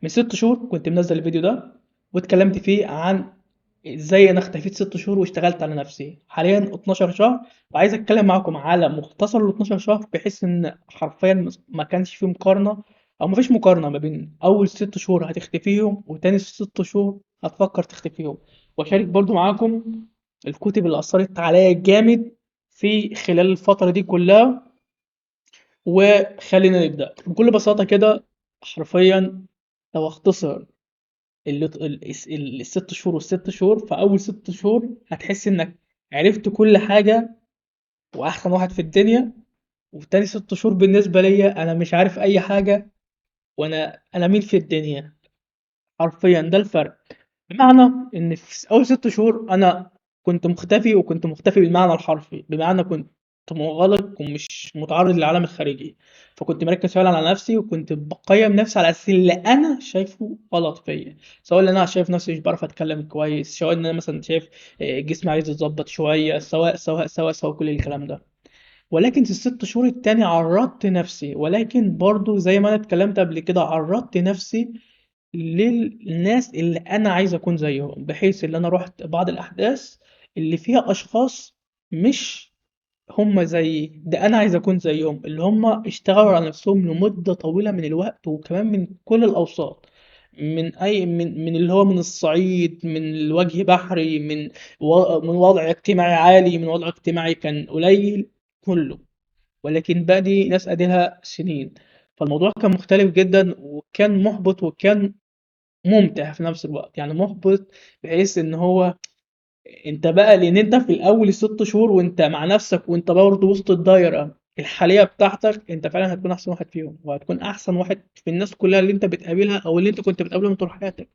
من 6 شهور كنت منزل الفيديو ده واتكلمت فيه عن ازاي انا اختفيت 6 شهور واشتغلت على نفسي. حاليا 12 شهر، وعايز اتكلم معاكم على مختصر ال 12 شهر، بحيث ان حرفيا ما كانش فيه مقارنة او ما فيش مقارنة ما بين اول 6 شهور هتختفيهم وتاني 6 شهور هتفكر تختفيهم. واشارك برضو معاكم الكتب اللي اثرت عليا جامد في خلال الفترة دي كلها. وخلينا نبدأ بكل بساطة كده. حرفيا لو اختصر الست شهور والست شهور، فأول 6 شهور هتحس إنك عرفت كل حاجة وأحسن واحد في الدنيا، وتاني 6 شهور بالنسبة ليا أنا مش عارف أي حاجة وأنا مين في الدنيا. حرفيا ده الفرق. بمعنى إن في أول 6 شهور أنا كنت مختفي، وكنت مختفي بالمعنى الحرفي، بمعنى كنت منغلق ومش متعرض للعالم الخارجي، فكنت مركز فعلا على نفسي، وكنت بقيم نفسي على اساس اللي انا شايفه غلط فيا، سواء اللي انا شايف نفسي مش بعرف اتكلم كويس، سواء ان انا مثلا شايف جسمي عايز يتظبط شوية، سواء سواء سواء سواء كل الكلام ده. ولكن في ال6 شهور التاني عرضت نفسي، ولكن برضو زي ما انا اتكلمت قبل كده عرضت نفسي للناس اللي انا عايز اكون زيهم، بحيث ان انا رحت بعض الاحداث اللي فيها اشخاص مش هم زيي، ده انا عايز اكون زيهم، اللي هم اشتغلوا على نفسهم لمدة طويلة من الوقت، وكمان من كل الاوساط، من اي من من اللي هو من الصعيد، من الوجه بحري، من وضع اجتماعي عالي، من وضع اجتماعي كان قليل، كله. ولكن بقى دي ناس قادلها سنين، فالموضوع كان مختلف جدا، وكان محبط وكان ممتع في نفس الوقت. يعني محبط بحيث ان هو انت بقى، لان انت في الاول 6 شهور وانت مع نفسك، وانت برضه وسط الدايرة الحالية بتاعتك، انت فعلا هتكون احسن واحد فيهم، وهتكون احسن واحد في الناس كلها اللي انت بتقابلها او اللي انت كنت بتقابلهم طول حياتك،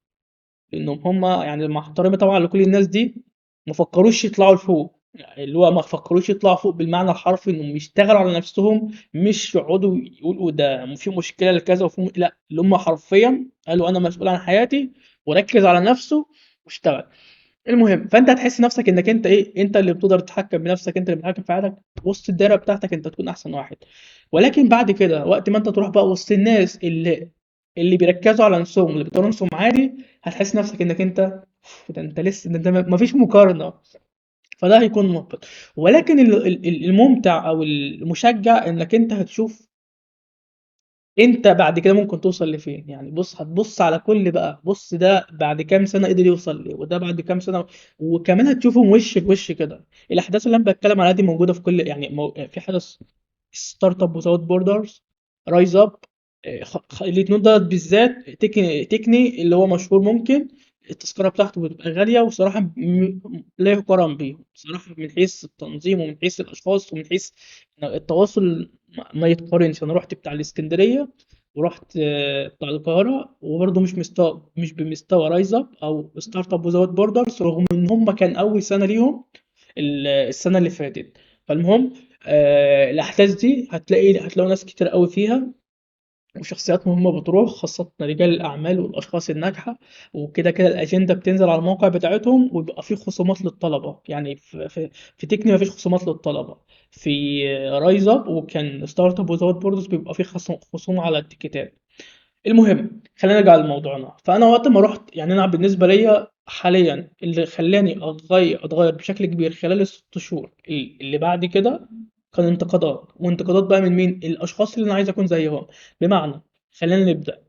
لانهم هم يعني مع احترامي طبعا لكل الناس دي ما فكروش يطلعوا لفوق، يعني اللي هو ما فكروش يطلعوا فوق بالمعنى الحرفي، انهم يشتغلوا على نفسهم، مش يقعدوا يقولوا ده في مشكلة لكذا وفي لا، اللي هم حرفيا قالوا انا مسؤول عن حياتي، وركز على نفسه واشتغل. المهم فانت هتحس نفسك انك انت ايه، انت اللي بتقدر تتحكم بنفسك، انت اللي بتتحكم في حياتك وسط الدايرة بتاعتك، انت تكون احسن واحد. ولكن بعد كده وقت ما انت تروح بقى وسط الناس اللي بيركزوا على نفسهم، اللي بيطوروا نفسهم عادي، هتحس نفسك انك انت ده انت لسه ده انت ما فيش مقارنة، فده هيكون محبط. ولكن الممتع او المشجع انك انت هتشوف انت بعد كده ممكن توصل لفين. يعني بص، هتبص على كل بقى، بص ده بعد كام سنة قدر يوصل ليه، وده بعد كام سنة، وكمان هتشوفهم وش بوش كده. الاحداث اللي انا بتكلم عليها دي موجودة في كل، يعني في حدث Startup Without Borders، RiseUp، الاثنين دول بالذات، Techne اللي هو مشهور، ممكن التذكرة بتاعته بتبقى غالية، وصراحة لا يقارن بيهم صراحة، من حيث التنظيم ومن حيث الأشخاص ومن حيث التواصل، ما يتقارنش. أنا رحت بتاع الإسكندرية ورحت بتاع القاهرة، وبرضه مش بمستوى RiseUp أو Startup Without Borders، رغم إن هم كان أول سنة ليهم السنة اللي فاتت. فالمهم الأحداث دي هتلاقوا ناس كتير قوي فيها، وشخصيات مهمة بتروح، خاصة رجال الأعمال والأشخاص الناجحة، وكده كده الأجندة بتنزل على الموقع بتاعتهم، ويبقى في خصومات للطلبة. يعني في Techne مفيش خصومات للطلبة، في RiseUp وكان Startup Without Borders بيبقى في خصوم على التيكيتات. المهم خلينا نرجع لموضوعنا. فأنا وقت ما رحت، يعني أنا بالنسبة ليا حاليا اللي خلاني أتغير بشكل كبير خلال ال6 شهور اللي بعد كده كان انتقادات، وانتقادات بقى من مين؟ الأشخاص اللي أنا عايز أكون زيهم. بمعنى خلينا نبدأ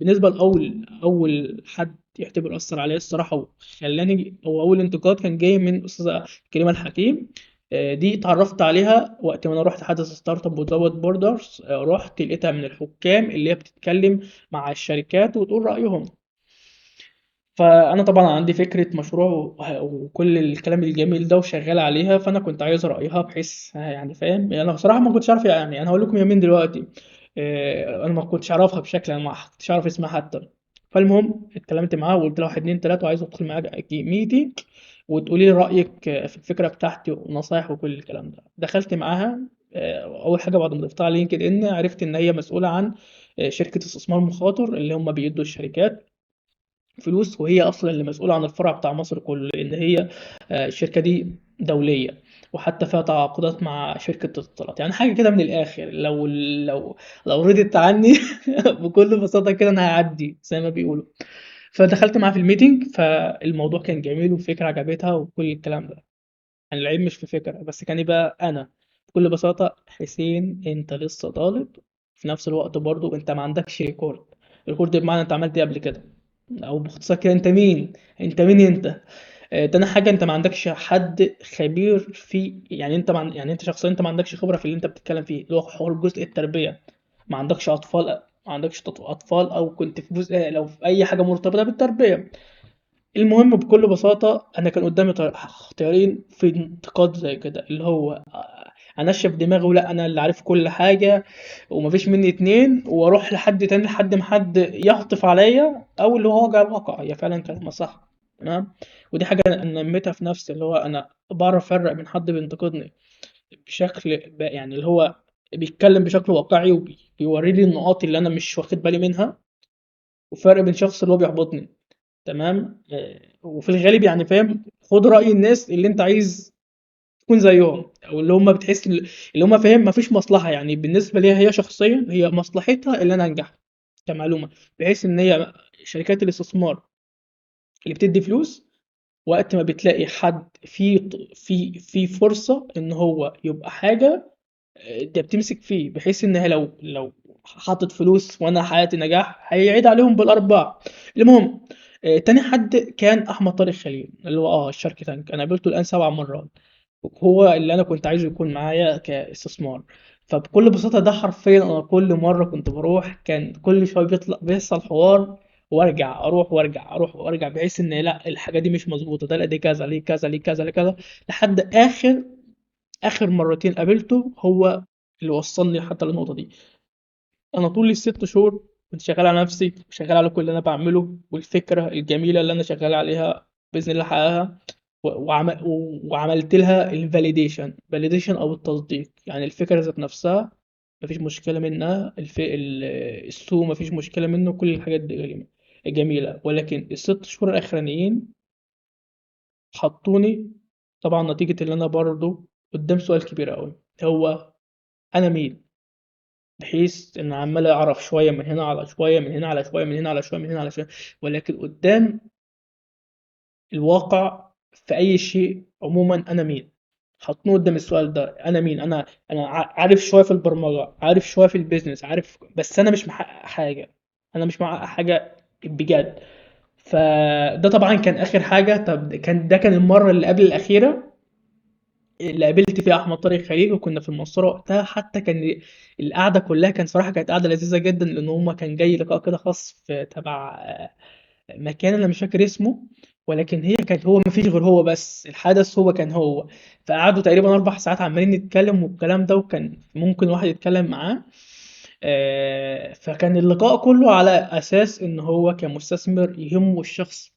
بالنسبة لأول أول حد يعتبر أثر عليا الصراحة وخلاني، هو أول انتقاد كان جاي من أستاذة كريمة الحكيم. دي اتعرفت عليها وقت ما أنا رحت حدث Startup Without Borders. رحت لقيتها من الحكام اللي هي بتتكلم مع الشركات وتقول رأيهم. فأنا طبعا عندي فكرة مشروع وكل الكلام الجميل ده وشغال عليها، فأنا كنت عايز رأيها بحيث يعني فاهم، أنا بصراحة ما كنتش عارف، يعني أنا هقول لكم يومين دلوقتي، أنا ما كنتش أعرفها بشكل، أنا ما كنتش أعرف اسمها حتى. فالمهم اتكلمت معاها وقلت لها 1 2 3 وعايز أدخل معاك meeting وتقولي لي رأيك في الفكرة بتاعتي ونصايح وكل الكلام ده. دخلت معاها، أول حاجة بعد ما ضفتها على LinkedIn عرفت إن هي مسؤولة عن شركة استثمار مخاطر اللي هم بيدوا الشركات فلوس، وهي أصلاً اللي مسؤولة عن الفرع بتاع مصر كله، لأن هي الشركة دي دولية. وحتى فيها تعاقدات مع شركة اتصالات. يعني حاجة كده من الآخر، لو لو رضيت عني بكل بساطة كده أنا هعدي زي ما بيقولوا. فدخلت معاها في ال meeting، فالموضوع كان جميل والفكرة عجبتها وكل الكلام ده. يعني العيب مش في فكرة، بس كان يبقى أنا بكل بساطة حسين أنت لسه طالب، في نفس الوقت برضو أنت ما عندكش record. record بمعنى أنت عملت إيه قبل كده، أو باختصار كده أنت مين، أنت مين أنت. تاني حاجة أنت ما عندكش حد خبير في، يعني أنت مع... يعني أنت شخصيا أنت ما عندكش خبرة في اللي أنت بتتكلم فيه اللي هو حوار جزء التربية. ما عندكش أطفال، ما عندكش أطفال، أو كنت في جزء لو في أي حاجة مرتبطة بالتربية. المهم بكل بساطة أنا كان قدامي اختيارين في انتقاد زي كده، اللي هو أنشف دماغي ولا أنا اللي عارف كل حاجة ومفيش مني اتنين، وأروح لحد تاني لحد ما حد يعطف عليا، أو اللي هو وجع الواقع. هي فعلا كلامها صح، تمام. ودي حاجة أنا نميتها في نفسي، اللي هو أنا بعرف أفرق من حد بينتقدني بشكل يعني اللي هو بيتكلم بشكل واقعي وبيوري لي النقاط اللي أنا مش واخد بالي منها، وفرق بين شخص اللي هو بيحبطني، تمام. وفي الغالب يعني فاهم، خد رأي الناس اللي انت عايز تكون زيهم، او اللي هم بتحس اللي هم فاهم مفيش مصلحة. يعني بالنسبة ليها هي شخصيا هي مصلحتها اللي انا انجح كمعلومة، بحيث ان هي شركات الاستثمار اللي بتدي فلوس وقت ما بتلاقي حد في فرصة ان هو يبقى حاجة، ده بتمسك فيه، بحيث ان هي لو حاطط فلوس وانا حققت نجاح هيعيد عليهم بالارباع. المهم تاني حد كان احمد طارق خليل، اللي هو ال Shark Tank. انا قابلته الان 7 مرات، وهو اللي انا كنت عايزه يكون معايا كاستثمار. فبكل بساطة ده حرفيا انا كل مرة كنت بروح كان كل شوية بيحصل حوار، وارجع اروح وارجع اروح وارجع، بحيث ان لا الحاجة دي مش مظبوطة، ده لا دي كذا ليه كذا ليه كذا ليه كذا، لحد اخر مرتين قابلته هو اللي وصلني حتى للنقطة دي. انا طول ال6 شهور كنت شغال على نفسي، وشغال على كل اللي انا بعمله، والفكرة الجميلة اللي انا شغال عليها باذن الله احققها، وعملت لها ال validation او التصديق. يعني الفكرة ذات نفسها مفيش مشكلة منها، السوق مفيش مشكلة منه، كل الحاجات دي جميلة. ولكن ال6 شهور الاخرانيين حطوني طبعا نتيجة اللي انا برضو قدام سؤال كبير قوي، هو انا مين؟ بحيث ان عمال اعرف شوية من هنا على شوية من هنا على شوية من هنا على شوية من هنا على شوية، ولكن قدام الواقع في اي شيء عموما انا مين؟ حطني قدام السؤال ده، انا مين؟ انا عارف شوية في البرمجة، عارف شوية في ال business، عارف، بس انا مش محقق حاجة، انا مش محقق حاجة بجد. فده طبعا كان اخر حاجة. طب ده كان المرة اللي قبل الاخيرة اللي قابلت فيها احمد طارق خليل، وكنا في المنصورة وقتها. حتى كان القعدة كلها كان صراحة كانت قعدة لذيذة جدا، لان هما كان جاي لقاء كده خاص في تبع مكان انا مش فاكر اسمه، ولكن هي كانت هو ما فيش غير هو بس، الحدث هو كان هو. فقعدوا تقريبا 4 ساعات عمالين نتكلم والكلام ده، وكان ممكن واحد يتكلم معاه. فكان اللقاء كله على اساس ان هو كمستثمر يهمه الشخص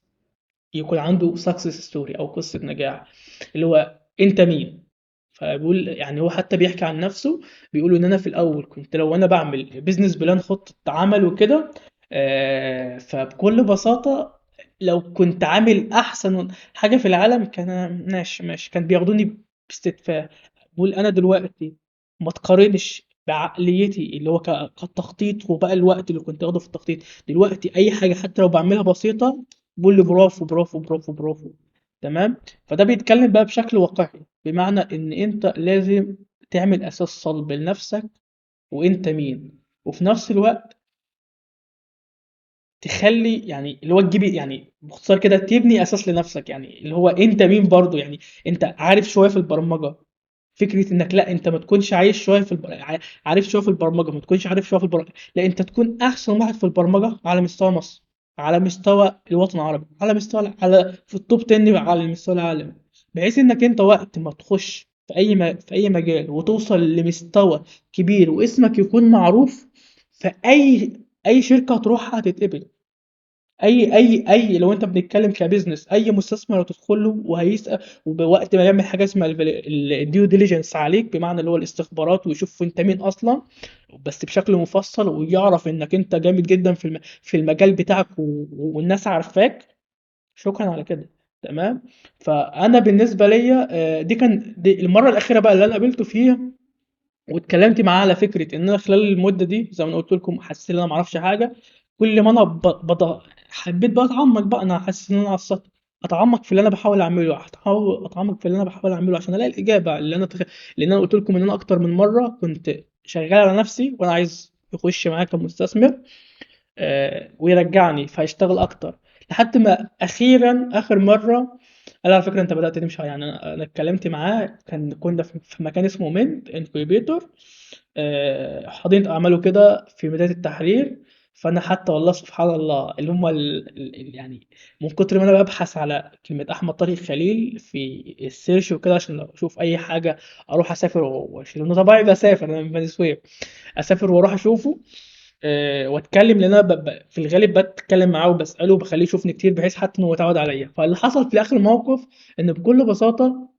يكون عنده success story او قصة نجاح، اللي هو انت مين. فبيقول يعني هو حتى بيحكي عن نفسه، بيقول ان انا في الاول كنت لو انا بعمل business plan خطه عمل وكده، فبكل بساطة لو كنت عامل احسن حاجة في العالم كان ماشي ماشي، كان بياخدوني باستدفاع. بقول انا دلوقتي ما تقارنش بعقليتي اللي هو كالتخطيط، وبقى الوقت اللي كنت اخده في التخطيط. دلوقتي اي حاجة حتى لو بعملها بسيطة بقول لي برافو برافو برافو برافو، تمام. فده بيتكلم بقى بشكل واقعي، بمعنى ان انت لازم تعمل اساس صلب لنفسك وانت مين، وفي نفس الوقت تخلي يعني اللي هو تجيب يعني باختصار كده تبني اساس لنفسك، يعني اللي هو انت مين برضو. يعني انت عارف شوية في البرمجة، فكرة انك لا انت ما تكونش عايش شوية في عارف شوية في البرمجة، ما تكونش عارف شوية في البرمجة، لا انت تكون احسن واحد في البرمجة على مستوى مصر، على مستوى الوطن العربي، على مستوى على في ال top 10 على المستوى العالمي، بحيث انك انت وقت ما تخش في في اي مجال وتوصل لمستوى كبير واسمك يكون معروف، في اي شركة هتروحها هتتقبل. اي اي اي لو انت بنتكلم ك business، اي مستثمر هتدخل له وهيسال، وبوقت ما يعمل حاجة اسمها ال due diligence عليك، بمعنى اللي هو الاستخبارات، ويشوف انت مين اصلا بس بشكل مفصل، ويعرف انك انت جامد جدا في المجال بتاعك والناس عارفاك. شكرا على كده. تمام. فانا بالنسبة ليا دي كان دي المرة الاخيرة بقى اللي انا قابلته فيها واتكلمت معاه على فكرة ان انا خلال المدة دي زي ما انا قلت لكم حسيت ان انا ما اعرفش حاجة. كل ما انا حبيت بقى اتعمق بقى، انا حاسس ان انا على السطح، اتعمق في اللي انا بحاول اعمله، اتعمق في اللي انا بحاول اعمله عشان الاقي الاجابة اللي انا لان انا قلت لكم ان انا اكتر من مرة كنت شغال على نفسي وانا عايز يخش معايا كمستثمر ويرجعني فهيشتغل اكتر، لحد ما اخيرا اخر مرة قال على فكرة انت بدات تمشي. يعني انا اتكلمت معاه، كنا في مكان اسمه MINT Incubator، حاضنة اعماله كده في بداية التحرير. فانا حتى والله سبحان الله اللي هم يعني من كتر ما انا ببحث على كلمة احمد طارق خليل في ال search وكده عشان لو اشوف اي حاجة اروح اسافر واشيله، انا طبيعي بسافر، انا من بني سويف، اسافر واروح اشوفه واتكلم، لان انا في الغالب بتكلم معاه وبساله وبخليه يشوفني كتير بحيث حتى انه يتعود عليا. فاللي حصل في اخر الموقف ان بكل بساطة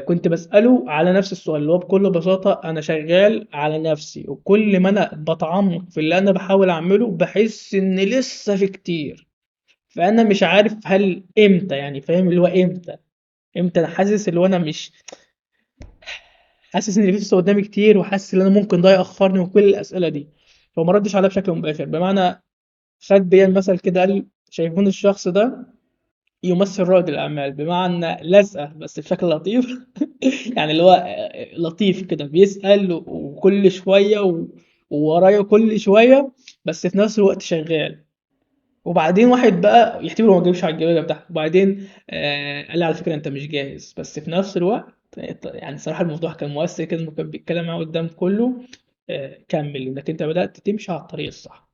كنت بساله على نفس السؤال، اللي هو بكل بساطة انا شغال على نفسي، وكل ما انا بتعمق في اللي انا بحاول اعمله بحس ان لسه في كتير، فانا مش عارف هل امتى، يعني فاهم اللي هو امتى، امتى انا حاسس اللي هو انا مش حاسس ان لسه قدامي كتير، وحاسس ان انا ممكن ده ياخرني وكل الاسئلة دي. فما ردش عليا بشكل مباشر، بمعنى خد بيا المثل كده، قال شايفون الشخص ده يمثل رائد الاعمال، بمعنى لزقه بس بشكل لطيف يعني اللي هو لطيف كده، بيسال وكل شوية وورايا كل شوية، بس في نفس الوقت شغال. وبعدين واحد بقى يعتبره ما جاوبش على الجواب بتاعته، وبعدين قال لي على فكرة انت مش جاهز، بس في نفس الوقت يعني صراحة الموضوع كان مؤثر كده، كان بيتكلم معاه قدام كله، كمل انك انت بدات تمشي على الطريق الصح.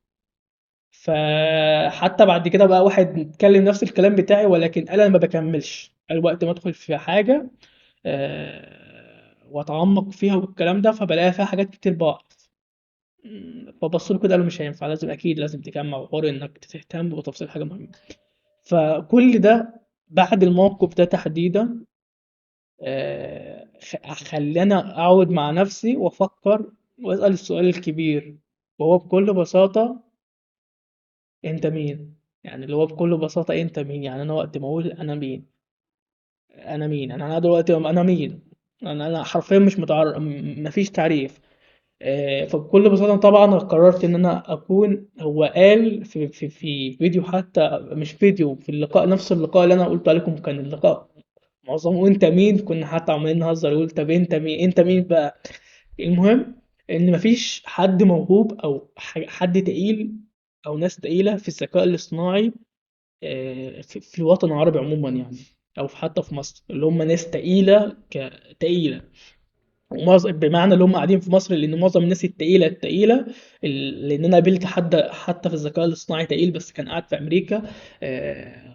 فحتى بعد كده بقى واحد اتكلم نفس الكلام بتاعي، ولكن قال انا ما بكملش، قال وقت ما ادخل في حاجة واتعمق فيها والكلام ده فبلاقي فيها حاجات كتير بقف. فبص له كده قالوا مش هينفع، لازم اكيد لازم تجمع وحوار انك تهتم بتفاصيل حاجة مهمة. فكل ده بعد الموقف ده تحديدا خلاني اقعد مع نفسي وافكر واسال السؤال الكبير، وهو بكل بساطة انت مين؟ يعني اللي هو بكل بساطة انت مين؟ يعني انا وقت ما اقول انا مين، انا مين، انا دلوقتي انا مين، انا حرفيا مش متعرف، مفيش تعريف. فبكل بساطة طبعا قررت ان انا اكون، هو قال في في في فيديو، حتى مش فيديو، في اللقاء، نفس اللقاء اللي انا قلت عليكم كان اللقاء معظمه انت مين، كنا حتى عمالين نهزر وقلت طب انت مين، انت مين بقى. المهم ان مفيش حد موهوب او حد تقيل او ناس تقيلة في الذكاء الاصطناعي في الوطن العربي عموما، يعني او حتى في مصر، اللي هم ناس تقيلة كتقيله، بمعنى اللي هم قاعدين في مصر، لان معظم الناس التقيله التقيله لان انا قابلت حد حتى في الذكاء الاصطناعي تقيل بس كان قاعد في امريكا،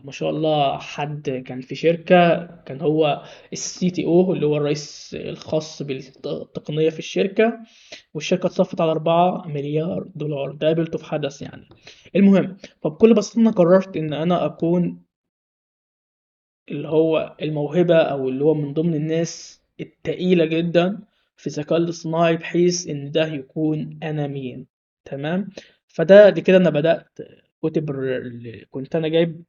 ما شاء الله، حد كان في شركة، كان هو الCTO اللي هو الرئيس الخاص بالتقنيه في الشركة، والشركة اتصفت على 4 مليار دولار، ده قابلته في حدث يعني. المهم فبكل بساطة انا قررت ان انا اكون اللي هو الموهبة أو اللي هو من ضمن الناس التقيلة جدا في الذكاء الاصطناعي، بحيث إن ده يكون أنا مين. تمام. فده دي كده أنا بدأت كتب اللي كنت أنا جايب،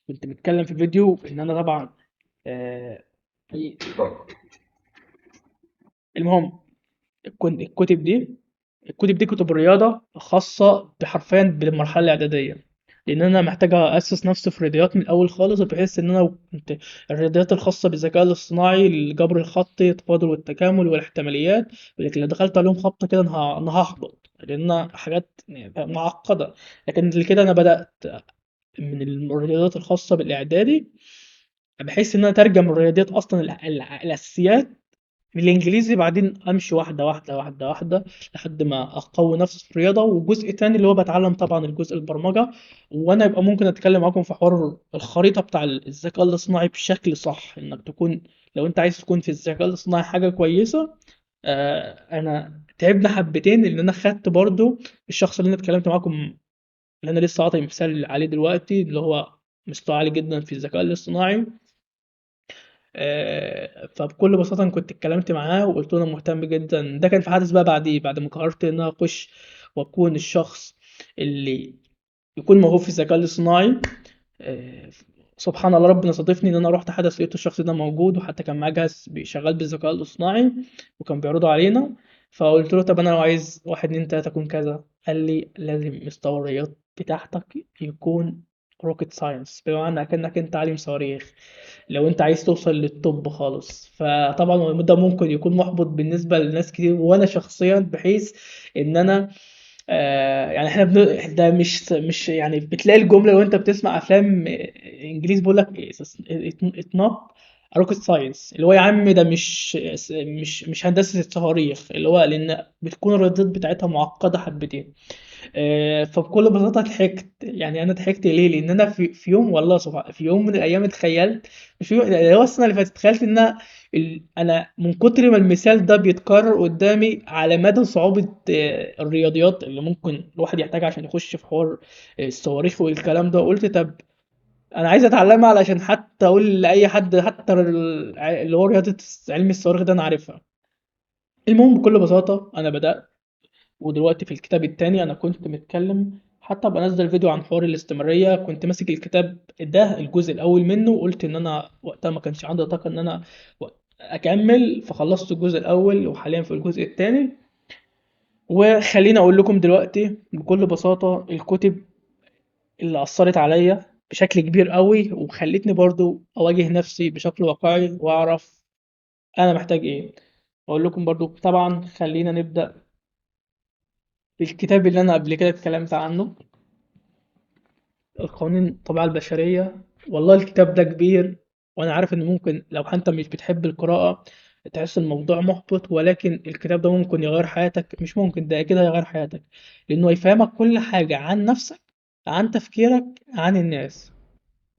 كنت متكلم في فيديو إن أنا طبعا المهم كنت الكتب دي كتب الرياضة خاصة بحرفيا بالمرحلة الإعدادية، لأن أنا محتاج أسس نفسي في الرياضيات من الأول خالص، بحيث إن أنا كنت الرياضيات الخاصة بالذكاء الاصطناعي، الجبر الخطي، التفاضل والتكامل والاحتماليات، ولكن لو دخلت عليهم خبطة كده أنا هحبط، لأن حاجات معقدة. لكن اللي كده أنا بدأت من الرياضيات الخاصة بالإعدادي، بحيث إن أنا أترجم الرياضيات أصلا الأساسيات بالانجليزي، بعدين امشي واحدة واحدة واحدة واحدة لحد ما اقوي نفسي في الرياضة. وجزء تاني اللي هو بتعلم طبعا الجزء البرمجة، وانا يبقى ممكن اتكلم معاكم في حوار الخريطة بتاع الذكاء الاصطناعي بشكل صح، انك تكون لو انت عايز تكون في الذكاء الاصطناعي حاجة كويسة. انا تعبنا حبتين لان انا خدت برضو الشخص اللي انا اتكلمت معاكم اللي انا لسه عاطي مثال عليه دلوقتي، اللي هو مستوى عالي جدا في الذكاء الاصطناعي. فبكل بساطة أنا كنت اتكلمت معاه وقلت له أنا مهتم جدا، ده كان في حدث بقى بعديه، بعد ما قررت إن أنا أخش وأكون الشخص اللي يكون موهوب في الذكاء الاصطناعي. سبحان الله ربنا صادفني ان انا رحت حدث لقيت الشخص ده موجود، وحتى كان معاه جهاز شغال بالذكاء الاصطناعي وكان بيعرضه علينا. فقلت له طب انا لو عايز 1 2 3 اكون كذا، قال لي لازم مستوى الرياض بتاعتك يكون rocket science، بمعنى كأنك انت عالم صواريخ لو انت عايز توصل لل top خالص. فطبعا ده ممكن يكون محبط بالنسبة لناس كتير، وانا شخصيا بحيث ان انا يعني احنا ده مش يعني بتلاقي الجملة وانت بتسمع افلام انجليزي بيقول لك it's not rocket science، اللي هو يا عم ده مش هندسة الصواريخ، اللي هو لان بتكون الرياضيات بتاعتها معقدة حبتين. فبكل بساطة ضحكت، يعني انا ضحكت ليه؟ لان انا في يوم والله سبحان، في يوم من الايام اتخيلت، مش في يوم، يعني هو السنة اللي فاتت تخيلت ان انا انا من كتر ما المثال ده بيتكرر قدامي على مدى صعوبة الرياضيات اللي ممكن الواحد يحتاجها عشان يخش في حوار الصواريخ والكلام ده، قلت طب انا عايز اتعلمها علشان حتى اقول لاي حد، حتى اللي هو رياضة علم الصواريخ ده انا عارفها. المهم بكل بساطة انا بدات، ودلوقتي في الكتاب التاني انا كنت متكلم، حتى بنزل فيديو عن حوار الاستمرارية، كنت ماسك الكتاب ده الجزء الاول منه، وقلت ان انا وقتها ما كانش عندي طاقة ان انا اكمل، فخلصت الجزء الاول وحاليا في الجزء التاني. وخليني اقول لكم دلوقتي بكل بساطة الكتب اللي اثرت عليا بشكل كبير قوي وخلتني برضو اواجه نفسي بشكل واقعي واعرف انا محتاج ايه. اقول لكم برضو طبعا خلينا نبدأ بالكتاب اللي انا قبل كده اتكلمت عنه، القوانين الطبيعة البشرية. والله الكتاب ده كبير، وانا عارف ان ممكن لو انت مش بتحب القراءة تحس الموضوع محبط، ولكن الكتاب ده ممكن يغير حياتك، مش ممكن ده كده هيغير حياتك، لانه هيفهمك كل حاجة عن نفسك، عن تفكيرك، عن الناس.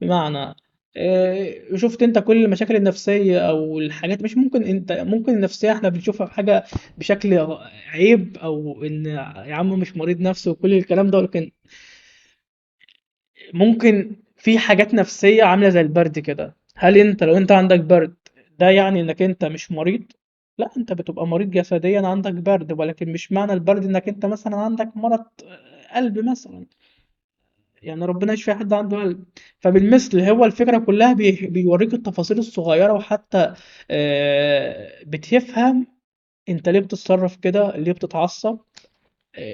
بمعنى شفت انت كل المشاكل النفسية او الحاجات، مش ممكن انت ممكن النفسية احنا بنشوفها في حاجة بشكل عيب، او ان يا عم مش مريض نفسي وكل الكلام ده، ولكن ممكن في حاجات نفسية عاملة زي البرد كده. هل انت لو انت عندك برد ده يعني انك انت مش مريض؟ لا، انت بتبقى مريض جسديا عندك برد، ولكن مش معنى البرد انك انت مثلا عندك مرض قلب مثلا، يعني ربنا يشفي حد عنده قلب. فبالمثل هو الفكرة كلها بيوريك التفاصيل الصغيرة، وحتى بتفهم انت ليه بتتصرف كده، ليه بتتعصب،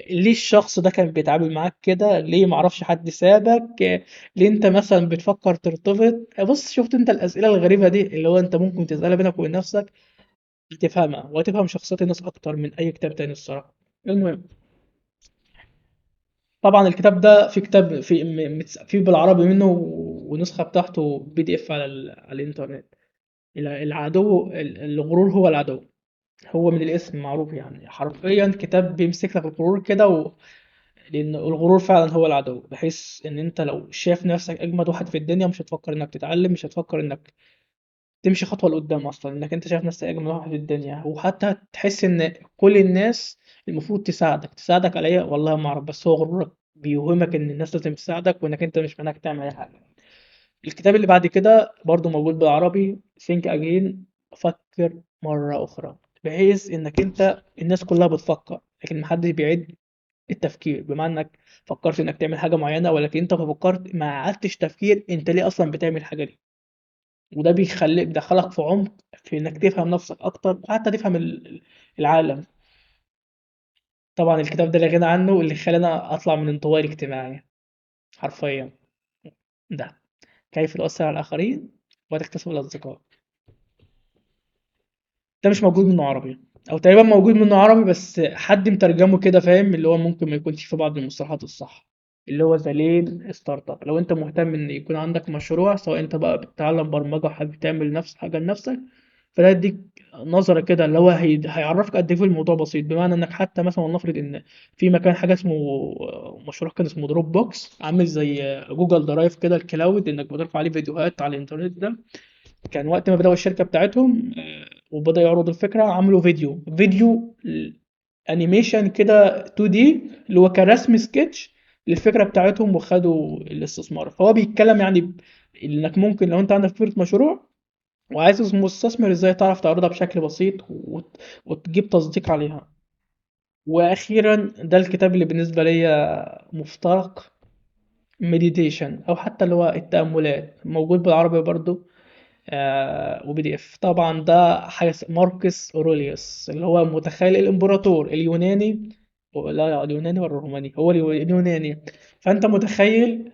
ليه الشخص ده كان بيتعامل معاك كده، ليه معرفش حد سابك، ليه انت مثلا بتفكر ترتبط. بص شفت انت الأسئلة الغريبة دي اللي هو انت ممكن تسألها بينك وبين نفسك، تفهمها وتفهم شخصيات الناس أكتر من أي كتاب تاني الصراحة. المهم طبعا الكتاب ده في كتاب في بالعربي منه ونسخة بتاعته PDF على على الإنترنت. العدو الغرور هو العدو، هو من الاسم معروف، يعني حرفيا كتاب بيمسك لك الغرور كده، لأن الغرور فعلا هو العدو، بحيث إن أنت لو شايف نفسك أجمد واحد في الدنيا مش هتفكر إنك تتعلم، مش هتفكر إنك تمشي خطوة لقدام أصلا، إنك أنت شايف نفسك أجمد واحد في الدنيا، وحتى تحس إن كل الناس المفروض تساعدك. تساعدك على إيه؟ والله ما أعرف، بس هو غرورك بيوهمك إن الناس لازم تساعدك وإنك أنت مش محتاج تعمل أي حاجة. الكتاب اللي بعد كده برضو موجود بالعربي، Think Again، فكر مرة أخرى، بحيث إنك أنت الناس كلها بتفكر لكن محدش بيعيد التفكير. بمعنى إنك فكرت إنك تعمل حاجة معينة، ولكن أنت فكرت ما عدتش تفكير أنت ليه أصلا بتعمل الحاجة دي، وده بيدخلك في عمق في إنك تفهم نفسك أكتر، وحتى تفهم العالم. طبعا الكتاب ده لا غنى عنه، اللي خلاني أطلع من انطوائي الاجتماعي حرفيا، ده كيف تؤثر على الآخرين وتكتسب الأصدقاء. ده مش موجود منه عربي، أو تقريبا موجود منه عربي بس حد مترجمة كده، فاهم اللي هو ممكن ما يكونش في بعض المصطلحات الصح، اللي هو The Lean Startup. لو انت مهتم ان يكون عندك مشروع، سواء انت بقى بتتعلم برمجة وحابب تعمل نفس حاجة لنفسك، فده يديك نظرة كده اللي هو هيعرفك قد ايه الموضوع بسيط. بمعنى انك حتى مثلا ولنفرض ان في مكان حاجة اسمه مشروع كان اسمه Dropbox، عامل زي Google Drive كده، ال cloud، انك بترفع عليه فيديوهات على الانترنت. ده كان وقت ما بدأوا الشركة بتاعتهم وبدأوا يعرضوا الفكرة، عملوا فيديو animation كده 2D اللي هو كرسم سكتش للفكرة بتاعتهم، وخدوا الاستثمار. فهو بيتكلم يعني انك ممكن لو انت عندك فكرة مشروع وعايز مستثمر، ازاي تعرف تعرضها بشكل بسيط وتجيب تصديق عليها. واخيرا ده الكتاب اللي بالنسبة ليا مفترق، meditation، او حتى اللي هو التأملات، موجود بالعربي برضو و PDF طبعا. ده حاجة ماركوس اوروليوس اللي هو متخيل الامبراطور اليوناني، لا اليوناني ولا الروماني، هو اليوناني. فانت متخيل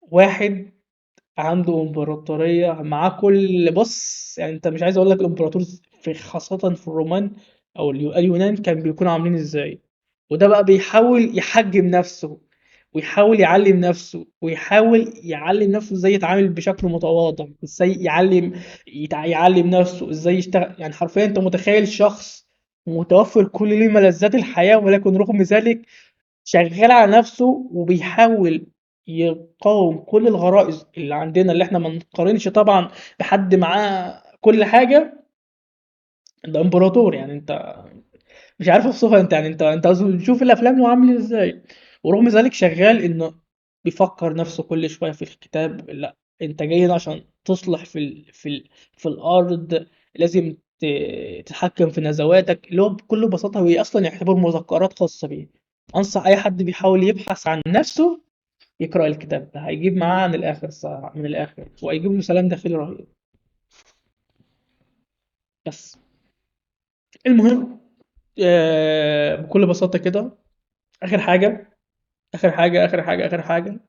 واحد عنده امبراطورية معاه كل، بص يعني انت مش عايز اقول لك الامبراطور في خاصة في الرومان او اليونان كان بيكونوا عاملين ازاي. وده بقى بيحاول يحجم نفسه، ويحاول يعلم نفسه، ويحاول يعلم نفسه ازاي يتعامل بشكل متواضع، ازاي يعلم يعلم نفسه ازاي يشتغل. يعني حرفيا انت متخيل شخص متوفر كل ليه ملذات الحياة، ولكن رغم ذلك شغال على نفسه وبيحاول يقاوم كل الغرائز اللي عندنا، اللي احنا ما نقارنش طبعا بحد معاه كل حاجة. ده امبراطور، يعني انت مش عارف اوصفها، انت يعني انت شوف الافلام هو عامل ازاي، ورغم ذلك شغال انه بيفكر نفسه كل شوية في الكتاب، لا انت جاي هنا عشان تصلح في الارض، لازم تتحكم في نزواتك، اللي هو بكل بساطة هي اصلا يعتبر مذكرات خاصة بيه. انصح اي حد بيحاول يبحث عن نفسه يقرا الكتاب ده، هيجيب معاه عن الاخر الصراحة، من الاخر، وهيجيب له سلام داخلي رهيب. بس المهم بكل بساطة كده، اخر حاجة اخر حاجة اخر حاجة اخر حاجة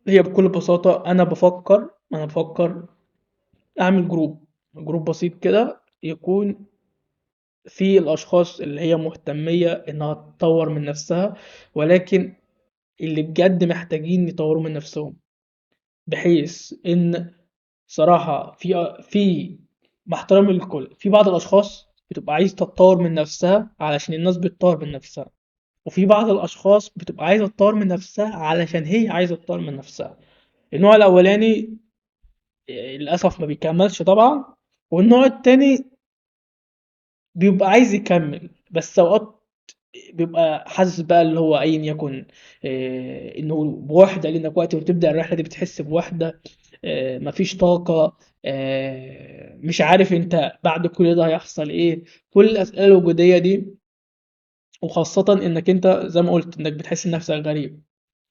هي بكل بساطة انا بفكر اعمل group بسيط كده يكون فيه الاشخاص اللي هي مهتميه انها تطور من نفسها، ولكن اللي بجد محتاجين يطوروا من نفسهم، بحيث ان صراحة في مع احترامي للكل، في بعض الاشخاص بتبقى عايز تتطور من نفسها علشان الناس بتطور من نفسها، وفي بعض الاشخاص بتبقى عايزه تطور من نفسها علشان هي عايزه تطور من نفسها. النوع الاولاني للاسف ما بيكملش طبعا، والنوع التاني بيبقى عايز يكمل، بس اوقات بيبقى حاسس بقى اللي هو ايا يكن انه بوحده، لانك وقت ما بتبدا الرحلة دي بتحس بوحده، مفيش طاقة، مش عارف انت بعد كل ده هيحصل ايه، كل الاسئلة الوجودية دي، وخاصة انك انت زي ما قلت انك بتحس نفسك غريب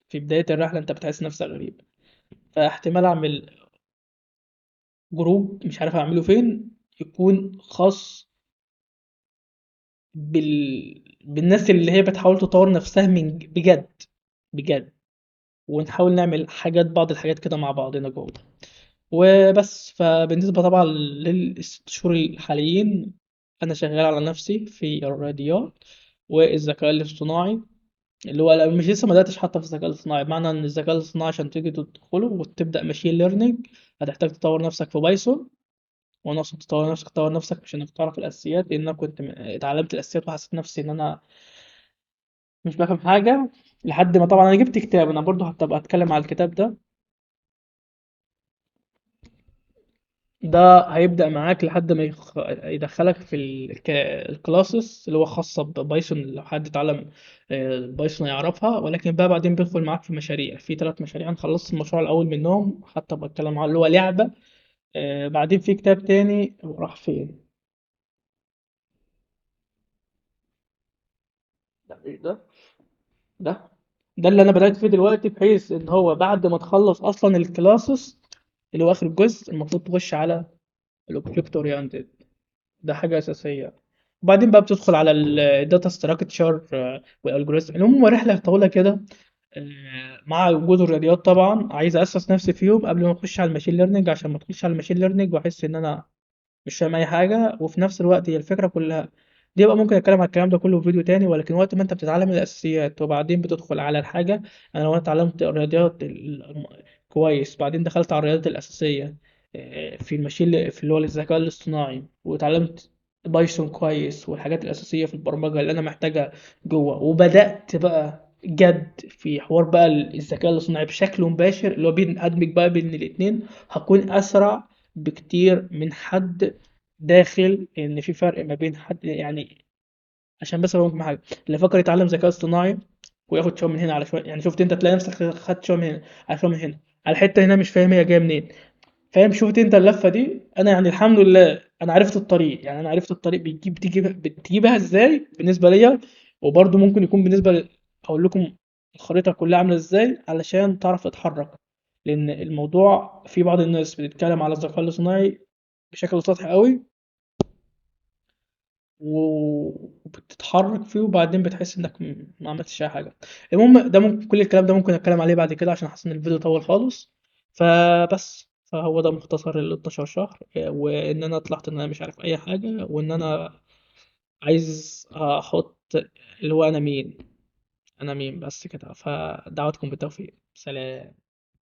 في بداية الرحلة، انت بتحس نفسك غريب. فاحتمال اعمل group مش عارف اعمله فين، يكون خاص بالناس اللي هي بتحاول تطور نفسها من بجد بجد، ونحاول نعمل حاجات، بعض الحاجات كده مع بعضنا جوه وبس. فبالنسبة طبعا للست شهور الحاليين، أنا شغال على نفسي في الرياضيات والذكاء الاصطناعي، اللي هو لا، مش لسه ما بدأتش حتى في الذكاء الاصطناعي، بمعنى إن الذكاء الاصطناعي عشان تيجي تدخله وتبدأ machine learning هتحتاج تطور نفسك في Python، وأنا أقصد تطور نفسك، تطور نفسك مش إنك تعرف الأساسيات، لأن أنا كنت اتعلمت الأساسيات وحسيت نفسي إن أنا مش بفهم حاجة، لحد ما طبعا أنا جبت كتاب، أنا برضو هبقى أتكلم على الكتاب ده، ده هيبدأ معاك لحد ما يدخلك في ال classes اللي هو خاصة ب Python، لو حد اتعلم Python يعرفها. ولكن بقى بعدين بيدخل معاك في مشاريع، في 3 مشاريع، انا خلصت المشروع الأول منهم حتى بتكلم على اللي هو لعبة. بعدين في كتاب تاني راح فين؟ لا، إيه ده؟ ده اللي انا بدأت فيه دلوقتي، بحيث ان هو بعد ما تخلص اصلا ال classes اللي هو اخر الجزء المفروض تخش على ال object oriented، ده حاجة أساسية. وبعدين بقى بتدخل على ال data structure وال algorithm. المهم رحلة طويلة كده، مع وجود الرياضيات طبعا، عايز اسس نفسي فيهم قبل ما اخش على ال machine learning، عشان ما ادخلش على ال machine learning واحس ان انا مش فاهم اي حاجة. وفي نفس الوقت هي الفكرة كلها دي بقى، ممكن اتكلم على الكلام ده كله في فيديو تاني. ولكن وقت ما انت بتتعلم الاساسيات وبعدين بتدخل على الحاجة، انا لو انا اتعلمت الرياضيات كويس، بعدين دخلت على الرياضيات الاساسية، في ال machine في اللي هو الذكاء الاصطناعي، واتعلمت Python كويس والحاجات الاساسية في البرمجة اللي انا محتاجها جوه، وبدات بقى جد في حوار بقى الذكاء الاصطناعي بشكل مباشر اللي هو بين ادمج بقى بين الاتنين، هكون اسرع بكتير من حد داخل. ان في فرق ما بين حد، يعني عشان بس اقول لكم حاجة، اللي فكر يتعلم ذكاء اصطناعي وياخد شوية من هنا على شوية، يعني شفت انت تلاقي نفسك خدت شوية من هنا على شوية من هنا على حتة هنا مش فاهم هي جاية منين، فاهم؟ شفت انت اللفة دي؟ انا يعني الحمد لله انا عرفت الطريق، يعني انا عرفت الطريق بتجيبها ازاي بالنسبة ليا. وبرده ممكن يكون بالنسبة اقول لكم الخريطة كلها عاملة إزاي علشان تعرف تتحرك. لأن الموضوع في بعض الناس بتتكلم على الذكاء الاصطناعي بشكل سطحي قوي وبتتحرك فيه، وبعدين بتحس انك ما عملتش اي حاجة. المهم ده ممكن كل الكلام ده ممكن اتكلم عليه بعد كده عشان حاسس ان الفيديو طول خالص. فبس فهو ده مختصر ال 12 شهر، وان انا طلعت ان انا مش عارف اي حاجة، وان انا عايز احط اللي هو انا مين، انا مين بس كده. فدعواتكم بالتوفيق. سلام.